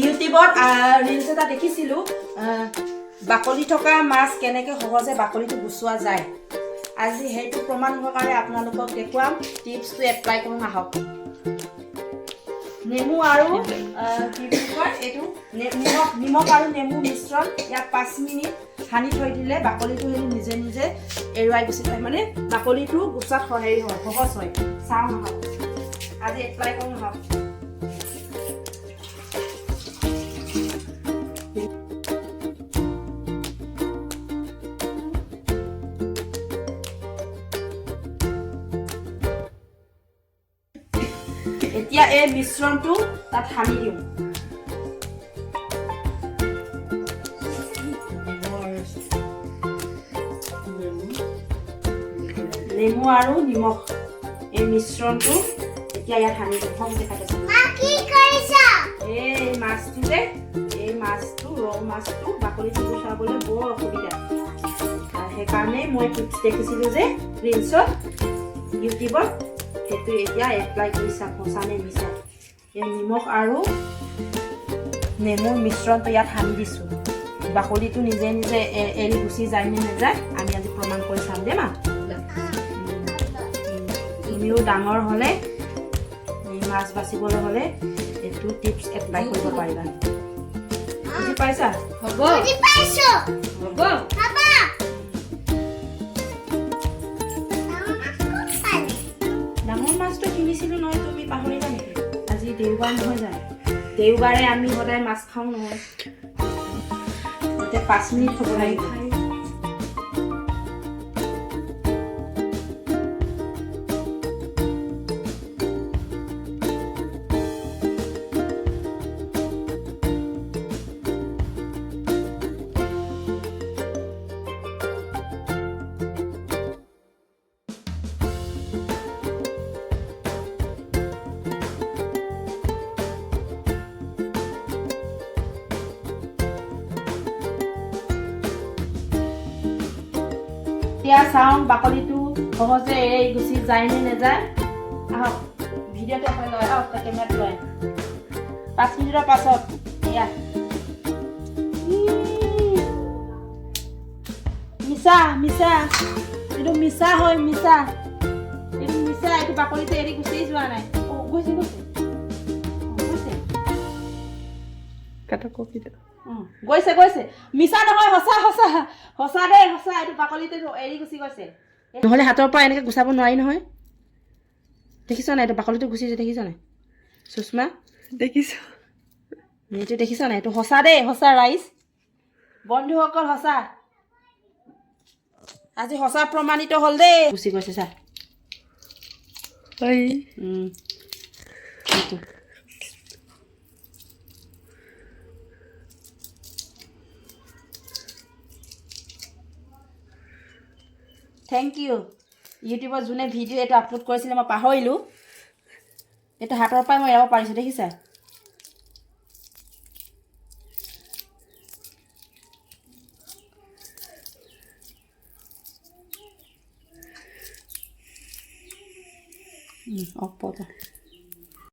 ইউটিউবত ৰিলচ এটা দেখিছিলোঁ, বাকলি থকা মাছ কেনেকৈ সহজে বাকলিটো গুচোৱা যায়। আজি সেইটো প্ৰমাণ সহকাৰে আপোনালোকক দেখুৱাম। টিপছটো এপ্লাই কৰোঁ আহক। নেমু আৰু কি বুলি কয় এইটো, নিমখ, নিমখ আৰু নেমু মিশ্ৰণ ইয়াক 5 মিনিট সানি থৈ দিলে বাকলিটো হেৰি নিজে নিজে এৰুৱাই গুচি যায়, মানে বাকলিটো গুচাত হেৰি হয়, সহজ হয়। চাওঁ আহক, আজি এপ্লাই কৰোঁ আহক। এতিয়া এই মিশ্ৰণটো তাত সানি দিওঁ। নেমু আৰু নেমু। নেমু আৰু নিমখ এই মিশ্ৰণটো এতিয়া ইয়াত সানি দিওঁ। হওক, দেখাই দিছোঁ। মা, কি কৰিছা? এই মাছটো যে, এই মাছটো, ৰৌ মাছটো বাকলিটো গুচাবলৈ বৰ অসুবিধা আৰু সেইকাৰণে মই টিপছ দেখিছিলোঁ যে ৰিলচত, ইউটিউবত, সেইটো এতিয়া এপ্লাই কৰি চাম সঁচা নে মিছা। এই নিমখ আৰু নেমুৰ মিশ্ৰণটো ইয়াত সানি দিছোঁ। বাকলিটো নিজে নিজে এৰি গুচি যায় নে নাযায়, আমি আজি প্ৰমাণ কৰি চাম দেই মা। তুমিও ডাঙৰ হ'লে এই মাছ বাচিবলৈ হ'লে এইটো টিপছ এপ্লাই কৰিব পাৰিবা। বুজি পাইছা? হ'ব। বুজি পাইছো। হ'ব। বাবা, ডাঙৰ মাছ ক'ত পালে? ডাঙৰ মাছটো কিনিছিলোঁ নহয়, তুমি পাহৰিলা নেকি? আজি দেওবাৰ নহয় জানো? দেওবাৰে আমি সদায় মাছ খাওঁ নহয়। এতিয়া 5 মিনিট থ'ব লাগিব। এতিয়া চাওঁ বাকলিটো সহজে এৰি গুচি যায় নে নাযায়। আহক, ভিডিঅ'টো এখন লয় আহক, কেমেৰাটো লয়। 5 মিনিটৰ পাছত এয়া। মিছা, মিছা, এইটো মিছা হয়, মিছা, এইটো মিছা। এইটো বাকলিটো এৰি গুচি যোৱা নাই। অ, গৈছে, গৈছে, অ, গৈছে। কাটা কফিটো। অ, গৈছে, গৈছে। মিছা নহয়, সঁচা, সঁচা, সঁচা দেই, সঁচা। এইটো বাকলিটো এৰি গুচি গৈছে। নহ'লে হাতৰ পৰা এনেকৈ গুচাব নোৱাৰি নহয়। দেখিছ নাই? এইটো বাকলিটো গুচিছে, দেখিছ নাই সুষমা? দেখিছো। এইটো দেখিছ নাই? এইটো সঁচা দেই, সঁচা। ৰাইজ, বন্ধুসকল, সঁচা। আজি সঁচা প্ৰমাণিত হ'ল দেই। গুচি গৈছে, চা। ঐ। এইটো। Thank U. ইউটিউবত যোনে ভিডিঅ' এইটো আপলোড কৰিছিলে, মই পাহৰিলোঁ। এইটো হাতৰ পৰাই মই এৰাব পাৰিছোঁ, দেখিছা? অফ।